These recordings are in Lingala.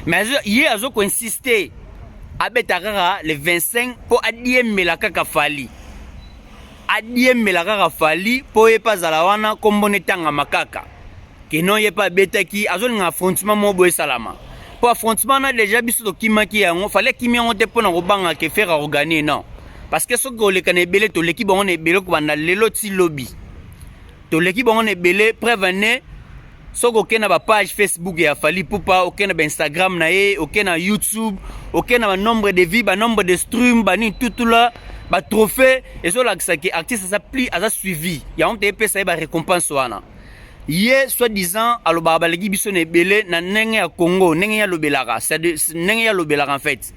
Mais ye azo ko insister abeta kaka le 25 mpo adiembela kaka Fally, adiembela kaka Fally mpo ye mpe azala wana, nkombo netangama kaka keno ye mpe abetaki. Azolinga affrontement moko boye esalama, mpo affrontement na déjà biso tokimaki yango. Fally akimi yango te mpo na kobanga ke Ferre aorgane, non, parce que soki koleka na ebele, toleki bango na ebele. Kobanda lelo ti lobi, toleki bango na ebele. Preuve ne, soki okei na bapage Facebook ya Fally Ipupa, okei na baInstagram na ye, okei na YouTube, okei na banombre de vues, banombre de stream, banini tutula, batrophée, ezolakisa ke artiste aza plus, aza suivi. Yango te epesa ye barécompense wana. Ye soit disant alobaka baleki biso na ebele na ndenge ya Congo, ndenge ye alobelaka, ndenge ye alobelaka en fait.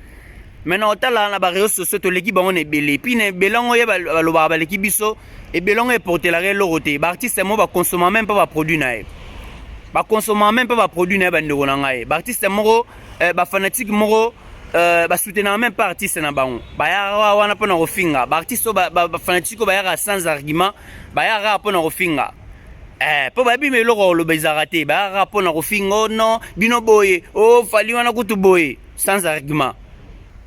Maintenant, otala na baréseaux sociaux, toleki bango na ebele. Puis na ebele yango ye balobaka baleki biso, ebele yango eportelaka eloko te. Baartiste moko bakonsoma même mpe baproduit na ye, bakonsomaka même mpe baproduit na ye. Bandeko na ngai, baartiste moko, bafanatike moko, basoutenaka même pas artiste na bango, bayaka wana mpona kofinga. Baartiste oyo, bafanatike oyo bayaka sans argument, bayaka mpona kofinga, mpo bayebi eloko koloba ezalaka te. Bayaka mpona kofinga: "O oh non, bino boye, o oh, Fally wana kutu boye", sans argument.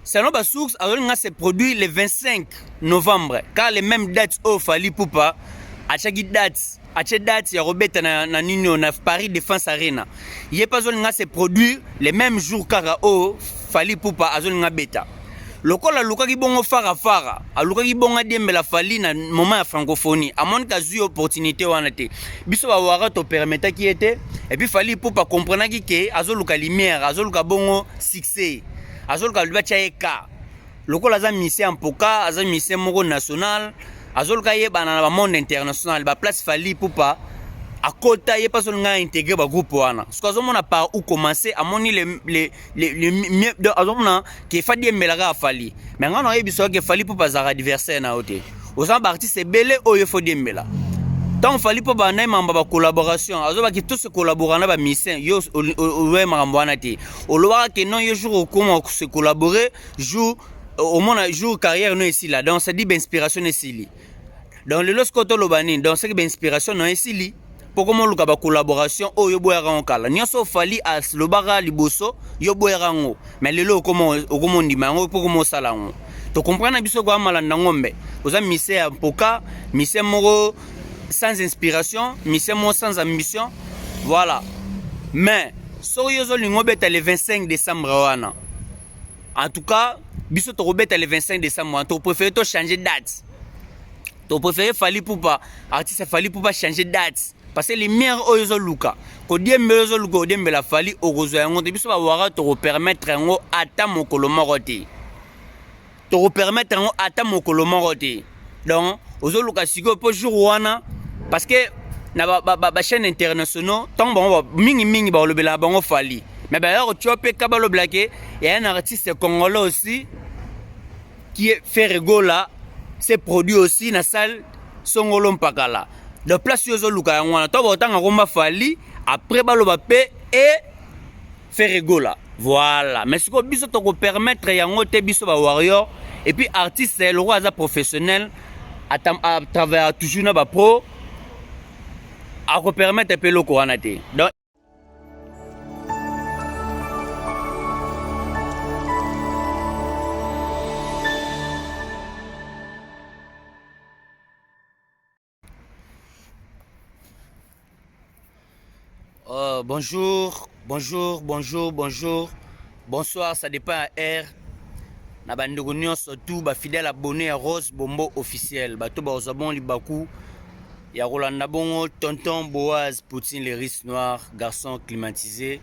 Selon basource, azolinga se produit le 25 novembre, car les mêmes dates oyo Fally Ipupa atiaki date, atie date ya kobeta na nini oyo na Paris Défense Arena. Ye mpe azolinga se produire le même jour kaka oyo Fally Ipupa azolinga beta. Lokola alukaki bongo farafara, alukaki bongo adiembela Fally na moment ya Francophonie, amoniki azwi opportunité wana te. Biso bawara topermetaki ye te. Et puis Fally Ipupa comprenaki ke azoluka lumière, azoluka bongo succès, azoluka batia ye ka lokola aza musicien ya mpoka, aza musicien moko national, azoluka yebana na bamonde international, baplace Fally Ipupa akota. Ye mpe azolinga intégrer bagroupe wana. Soki azomona par où commencer, amoni le mieux, azomona ke Fally emelaka aFally. Mais ngai nayebi soki Fally Ipupa azalaka adversaire na yo te. Oza baartiste ebele oyo faut diembela. Ntango Fally mpo banda ye makambo ya bacollaboration, azobaki to se collabora na bamusicien. Yo oye makambo wana te, olobaka ke non, yo jour okoma se collaborer, jour omona jour carrière no esila. Donc c'est dit bainspiration no esili. Donc lelo sikoyo toloba nini? Donc seki bainspiration no esili mpo koma oluka bacollaboration oyo boyaka yango kala nyonso. Ofali alobaka liboso, yo boyaka yango, mais lelo okoma ondima yango mpo koma osala yango. Tocomprendre na biso koya malanda ngombe. Oza musicien ya mpoka, musicien moko sans inspiration, musicien moko sans ambition, voilà. Mais soki yo ozolinga obeta le 25 décembre wana, en tout cas biso tokobeta le 25 décembre wana, topréféré tochanger date. Topréféré Fally Ipupa, artiste Fally Ipupa, changer date, parce que lumière oyo ozoluka kodiembela, ozoluka kodiembela Fally, okozwa yango te. Biso bawara tokopermettre yango ata mokolo moko te, tokopermettre yango ata mokolo moko te. Donc ozoluka sikoyo mpo jour wana, parce que na bachaîne ba, ba internationaux, ntango bango mingimingi balobelaka bango Fally, mais bayaka kotia mpe ka balobelaka ya un artiste congolais aussi qui est Ferre Gola, s'est produit aussi na salle songolo mpakala. Donc place oyo ozoluka yango wana, to botanga komba Fally, après baloba mpe e Ferre Gola, voilà. Mais sikoyo biso tokopermettre yango te, biso bawarrior. Et puis artiste lokola aza professionnel, atravaillera toujours na bapro, akopermettre mpe eloko wana te. Donc bonjour, bonjour, bonjour, bonjour, bonsoir, ça dépend à heure. Na bandeko nyonso tout bafidèle abonné ya Rose Bombo officiel, bato bazwa bon libaku ya kolanda bongo tonton Boaz Poutine, le riche noir, garçon climatisé.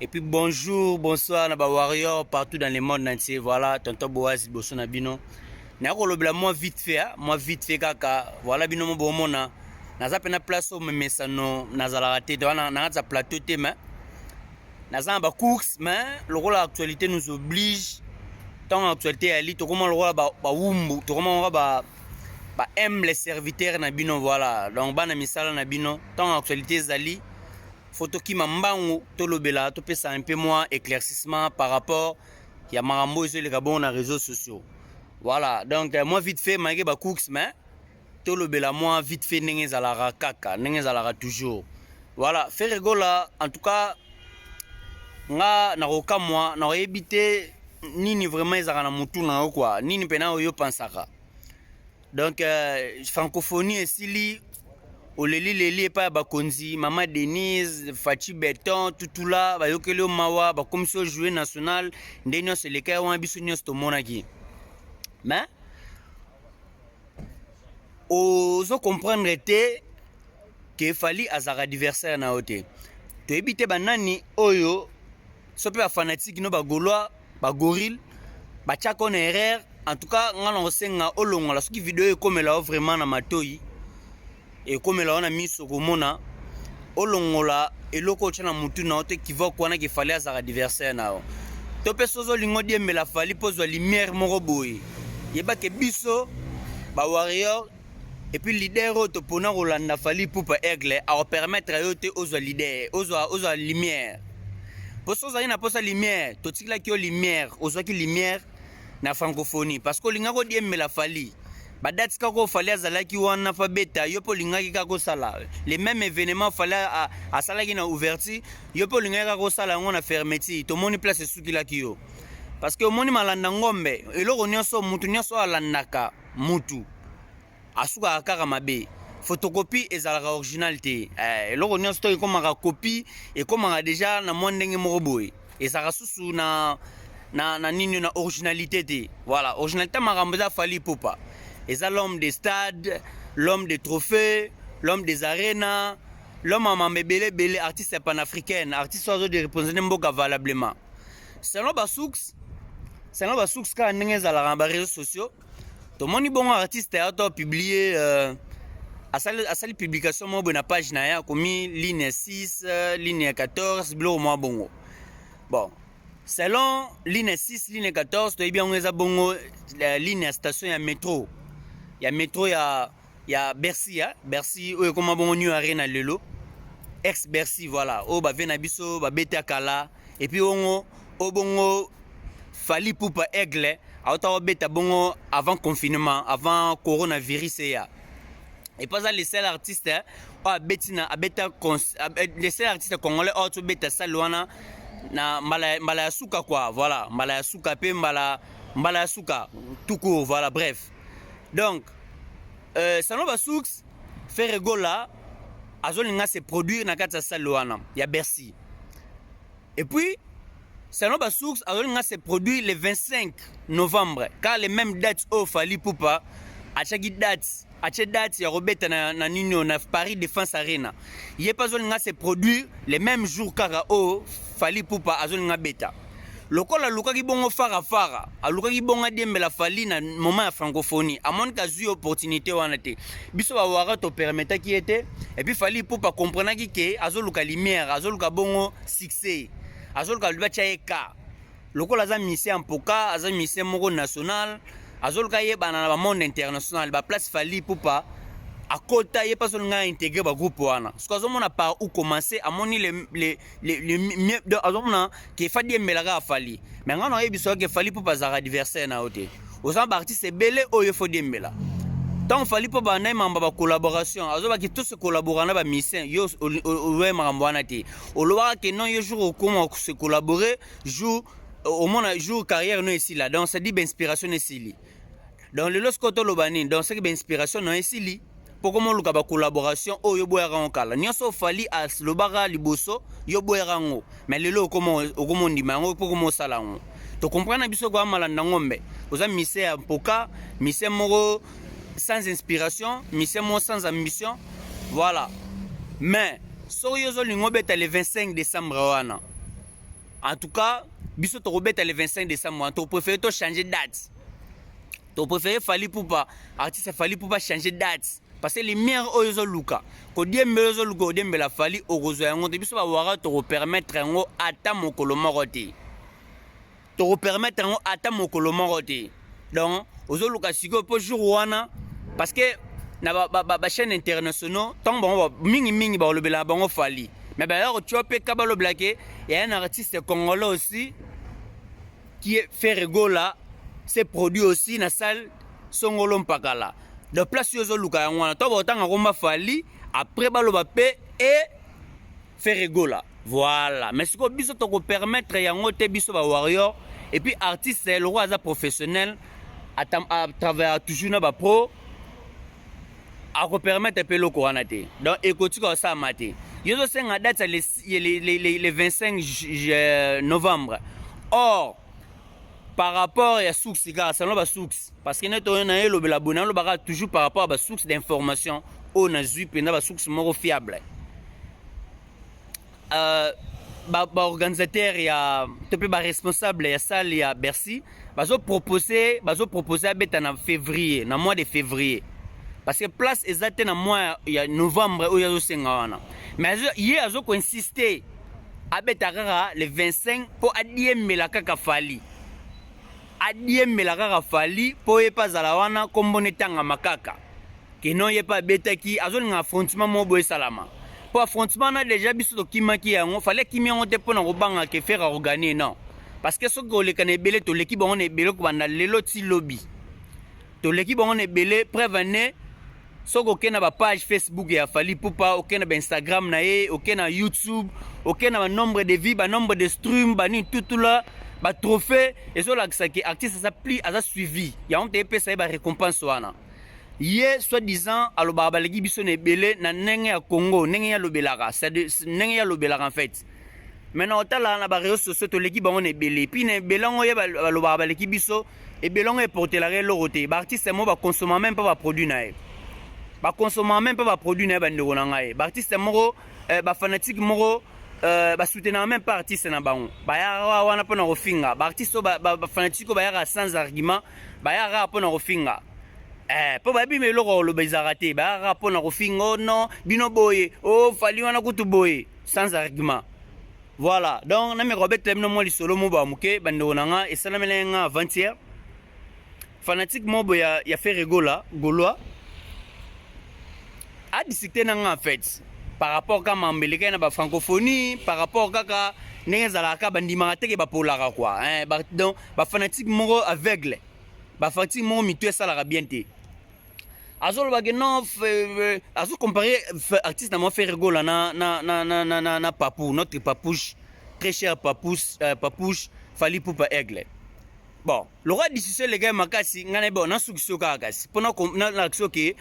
Et puis bonjour, bonsoir na bawarrior partout dans le monde entier. Voilà, tonton Boaz liboso na bino. Naya kolobela mwa vite fait, ah, mwa vite fait kaka. Voilà, bino mo bomona naza mpe na place oyo memesano nazalaka te, wana na kati ya plateau te, mais naza na bacourse. Mais lokola actualité nous oblige, ntango actualité yali, tokoma lokola bawumbu, tokoma lokola ba humble serviteur na bino. Voilà, donc bana misala na bino, ntango actualité ezali, faut tokima mbangu, tolobela, topesa un peu mwa éclaircissement par rapport ya makambo oyo ezoleka bongo na réseaux sociaux. Voilà, donc moi vite fait, malgré bacourse, mais tolobela mwa vite fait ndenge ezalaka kaka, ndenge ezalaka toujours. Voilà, Ferre Gola, en tout cas Nga nakokamwa, nakoyebi te nini vraiment ezalaka na mutu na yo quoi, nini mpena oyo pensaka. Donc francophonie esili, oleli leli epai ya bakonzi, mama Denise, Faci Beton, tutula bayokeli yo mawa, bakomisi yo jouer national. Nde nyonso elekai wana, biso nyonso tomonaki. Mais ozo comprendre te ke Fally azalaka adversaire na yo te. Toyebi te banani oyo so mpe bafanatike no, bagaulois, bagorille, batiaka na erreur. En tout cas, nga na kosenga olongola. Soki video ekomela yo vraiment na matoi, ekomela yo na miso komona, olongola eloko otya na mutu na yo te kivoke wana ke Fally azalaka adversaire na yo. To mpe soki ozolinga odiembela Fally mpo ozwa lumière moko boye, yebake biso bawarrior et puis leader oyo topona kolanda, Fally Ipupa Aigle, akopermettre yo te ozwa leader, ozwa lumière. Mpo so ozalaki na mposa lumière, totikilaki yo lumière, ozwaki lumière na francophonie parce que olingaki odiembela Fally. Badate kaka oyo Fally azalaki wana fa beta, yo mpe olingaki kaka kosala le même événement Fally asalaki na ouverture, yo mpe olingaki kaka kosala yango na fermeture. Tomoni place esukilaki yo parce que omoni malanda ngombe. Eloko nyonso, mutu nyonso oyo alandaka mutu asukaka kaka mabe. Photocopie ezalaka original te. Eloko nyonso to ekomaka copie, ekomaka déjà na mwa ndenge moko boye, ezalaka susu na nini, na originalité te. Voilà, originalité makambo eza Fally Ipupa, eza l'homme des stades, l'homme des trophées, l'homme des arenas, l'homme ya mambo ebele ebele, artiste panafricaine, artiste oyo azoreprésente mboka valablement selon basource kaka ndenge ezalaka na baréseaux sociaux. Tomoni bongo artiste ya to publier, asali publication moko boye na page na ye, akomi ligne 6, ligne 14, biloko mwa bongo. Bon, selon ligne 6, ligne 14, toyebi yango eza bongo ligne ya station ya métro ya Bercy, ya Bercy oyo ekóma bongo New Arena lelo, ex Bercy. Voilà, oyo bave na biso babeti ya kala. Et puis bongo oyo bongo Fally Ipupa Aigle auta kobeta bongo avant confinement, avant coronavirus eya. Et puis aza le seul artiste oyo abeti na abeta, le seul artiste congolais oyo tobeta salle wana na mbala ya suka quoi. Voilà, mbala ya suka mpe mbala ya suka tout court. Voilà, bref. Donc selon basource, Ferre Gola azolinga se produire na kati ya salle wana ya Bercy. Et puis selon basource, azolinga se produire le 25 novembre, car les mêmes dates oyo Fally Ipupa atiaki date, atie date ya kobeta na nini, na Paris Défense Arena. Ye mpe azolinga se produire le même jour kaka oyo Fally Ipupa azolinga beta. Lokola alukaki bongo farafara, alukaki bongo adiembela Fally na moment ya francophonie, amoniki azwi opportunité wana te. Biso bawara topermetaki ye te. Et puis Fally Ipupa comprenaki ke azoluka lumière, azoluka bongo succès, azoluka batia ye ka lokola aza musicien ya mpoka, aza musicien moko national, azoluka yebana na bamonde international, baplace Fally Ipupa akota. Ye mpe azolinga intégrer bagroupe wana. Soki azomona par où commencer, amoni le mieux, donc azomona ke Fally emelaka Fally. Mais ngai nayebi soki ke Fally Ipupa azalaka adversaire na yo te. Oza na baartiste ebele oyo faut diembela. Ntango Fally mpo banda makambo ya bacollaboration, azobaki to se collabora na bamusicien, yo oye makambo wana te. Olobaka ke non, yo jour okoma se collaborer, jour omona jour carrière no esila. Donc c'est dit bainspiration no esili. Donc lelo sikoyo toloba nini? Donc soki bainspiration no esili, mpo koma oluka bacollaboration oyo oboyaka yango kala nyonso, oFally alobaka liboso, yo boyaka yango, mais lelo okoma ondima yango mpo koma osala yango. Tocomprendre na biso koya malanda ngombe, oza musicien ya mpoka, musicien moko sans inspiration, musicien moko sans ambition. Voilà. Mais soki yo ozolinga obeta le 25 décembre wana, en tout cas biso tokobeta le 25 décembre wana, topréféré tochanger date. Topréféré Fally Ipupa, artiste Fally Ipupa, changer date parce que lumière oyo ozoluka kodiembela, ozoluka kodiembela Fally, okozwa yango te. Biso bawara tokopermettre yango ata mokolo moko te, tokopermettre yango ata mokolo moko te. Donc ozoluka sikoyo mpo jour wana, parce que na bachaîne ba, ba internationaux, ntango bango mingimingi balobelaka bango Fally, mais bayaka kotia mpe ka balobelake ya un artiste congolais aussi qui est Ferre Gola, s'est produit aussi na salle songolo mpakala. De place oyo ozoluka yango wana, to botanga komba Fally, après baloba mpe e Ferre Gola. Voilà, mais sikoyo biso tokopermettre yango te, biso bawarrior. Et puis artiste lokola aza professionnel, atravaillaka toujours na bapro, akopermettre mpe eloko wana te. Donc ekotika kosalama te. Yo ozosenga date ya le 25 novembre. Or par rapport ya source kaka, selon basource, parce que neti oyo naye elobela boye, nalobaka toujours par rapport ya basource d'information oyo nazwi mpenza, basource moko fiable, baorganisateur ya to mpe baresponsable ya salle ya Bercy bazoproposer abeta na février, na mois de février, parce que place eza te na mois ya novembre oyo azosenga wana. Mais ye azokoinsiste abeta kaka le 25 mpo adiembela kaka Fally, adiembela kaka Fally, mpo ye mpe azala wana, nkombo netangama kaka keno ye mpe abetaki. Azolinga affrontement moko boye esalama, mpo affrontement na déjà biso tokimaki yango. Fally akimi yango te mpo na kobanga ke Ferre akogagner, non, parce que soki koleka na ebele, toleki bango na ebele. Kobanda lelo ti lobi, toleki bango na ebele. Preuve ane, soki okei na bapage Facebook ya Fally Ipupa, okei na bainstagram na ye, okei na YouTube, okei na banombre de vues, banombre de stream, banini tutula, batrophée, ezolakisa ke artiste aza plus, aza suivi. Yango te epesa ye barécompense wana. Ye soi-disant alobaka baleki biso na ebele na ndenge ya Congo, ndenge ye alobelaka, ndenge ye alobelaka en fait. Maintenant otala na baréseaux sociaux, toleki bango na ebele. Puis na ebele yango ye balobaka baleki biso ebele yango, eportelaka eloko te. Baartiste moko bakonsoma même mpe baproduit na ye, bakonsomaka même mpe baproduit na ye. Bandeko na ngai, baartiste moko, bafanatike moko, basoutenaka même pas artiste na bango, bayaka wana mpona kofinga. Baartiste oyo, bafanatike oyo bayaka sans argument, bayaka mpona kofinga, mpo bayebi ma eloko koloba ezalaka te. Bayaka mpona kofinga: "O non, bino boye, o Fally wana kutu boye", sans argument. Voilà, donc nameka kobetela bino mwa lisolo mo ba moke. Bandeko na nga, esalameli nga avant-hier. Fanatique moko boye ya Ferre Gola, Gaulois, adiscute na nga en fait par rapport kaka mambeleka na bafrancophonie, par rapport kaka ndenge ezalaka, bandimaka teke bapolaka quoi, hein. Donc bafanatique moko aveugle, bafanatique moko mitu esalaka bien te, azolobake non, azocompare artiste na mwa Ferre Gola na Papou, notre Papouche, très cher Papouche, Papouche Fally Ipupa Aigle. Bon, lokola discussion eleka makasi, ngai na bon, nasukisi yo kaka kasi mpona nalakisi oke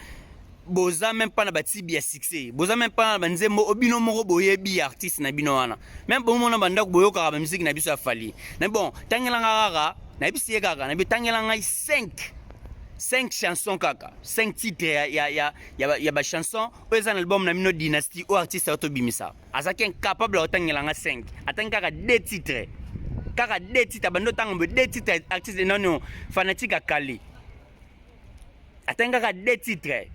boza même pas na batibi ya succès, boza même pas na banzembo o bino moko boyebi ya artiste na bino wana. Même bomona bandako boyokaka bamusike na biso ya Fally na bon, tangelanga kaka, nayebisi ye kaka, nayebi, tangela ngai 5 chansons kaka, 5 titres ya bachanson oyo eza na album na bino Dynastie oyo artiste ayo tobimisa. Azalaki incapable ya kotangela nga 5, atangi kaka 2 titres, kaka 2 titres. Abandi otanga boye 2 titres. Artiste nano fanatique akali, atangi kaka 2 titres.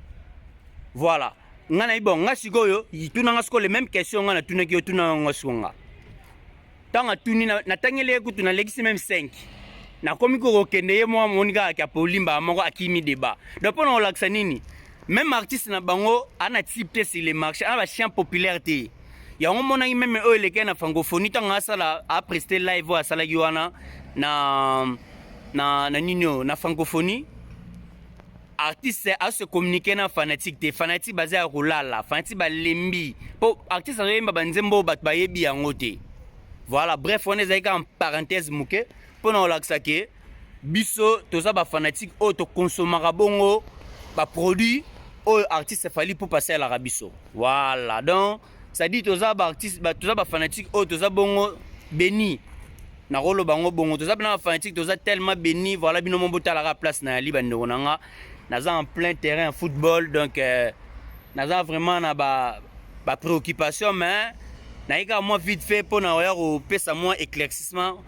Voilà, nga nayebi. Bon, nga sikoyo tunanga sikoyo le même question nga natunaki yo, tuna yango sikoyo nga. Ntango atuni, natangeli ye kutu, nalekisi même 5, nakomi kokokende ye mwa moni kaka ka polimba moko, akimi débat. Donc mpo na kolakisa nini? Même artiste na bango ana type te sur le marché, ana bachien populaire te. Yango monaki même oyo eleki na francophonie, ntango asala apreste live oyo asalaki wana na nini oyo na francophonie, artiste ase communiquer na fanatique te. Fanatique baza ya kolala, fanatique balembi mpo artiste azoyemba banzembo oyo bato bayebi yango te. Voilà, bref, wana ezalaki kaka parenthèse moke mpo na kolakisa ke biso toza bafanatique oyo tokonsomaka bongo baproduit oyo artiste Fally mpo asalelaka biso. Voilà, donc c'est-à-dire toza baartiste, toza bafanatique oyo toza bongo béni, nakoloba yango bongo, toza mpena bafanatique, toza tellement béni. Voilà, bino mo botalaka place na yali. Bandeko na nga, naza en plein terrain football, donc naza vraiment na bapréoccupation ba, mais nayi kaka mwa vite fait mpo na koya kopesa mwa éclaircissement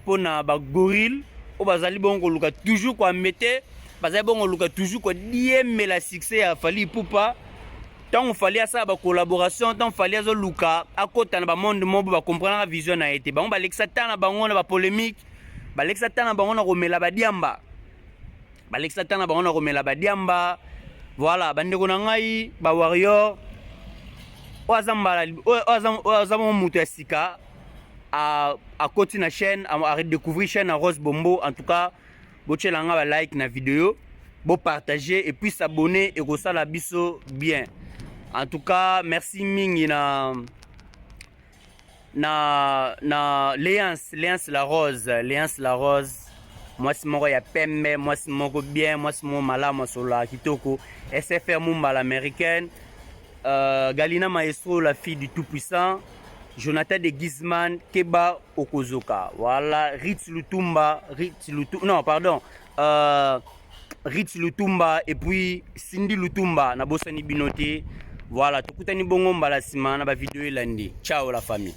mpo na bagorille oyo bazali bongo koluka toujours koamete, bazali bongo koluka toujours kodiembela succès ya Fally Ipupa. Ntango Fally asala bacollaboration, ntango Fally azoluka akɔta na bamonde moko, bakomprenaka vision na ye te. Bango balekisa ta na bango na bapolémique, balekisa ta na bango na komela badiamba, balekisa ta na bango na komela badiamba. Voilà, bandeko na ngai bawarrior, oyo aza mbala, oyo aza mo moto ya sika akoti na chaîne, aredécouvrir chaîne ya Rose Bombo, en tout cas botiela nga balike na vidéo, bopartager et puis s'abonner, ekosala biso bien. En tout cas merci mingi na Na Léance, Léance la Rose, Léance la Rose, mwasi moko ya pembe, mwasi moko bien, mwasi moko malamu, asololaka kitoko. SFR Mumba l'américaine, Galina Maestro, la fille du tout puissant, Jonathan de Gizman, Keba Okozoka, voilà, Ritz Lutumba, Ritz Lutumba, non pardon, Ritz Lutumba et puis Cindy Lutumba, nabosani bino te. Voilà, tokutani bongo mbala nsima na bavideo elandi. Ciao la famille.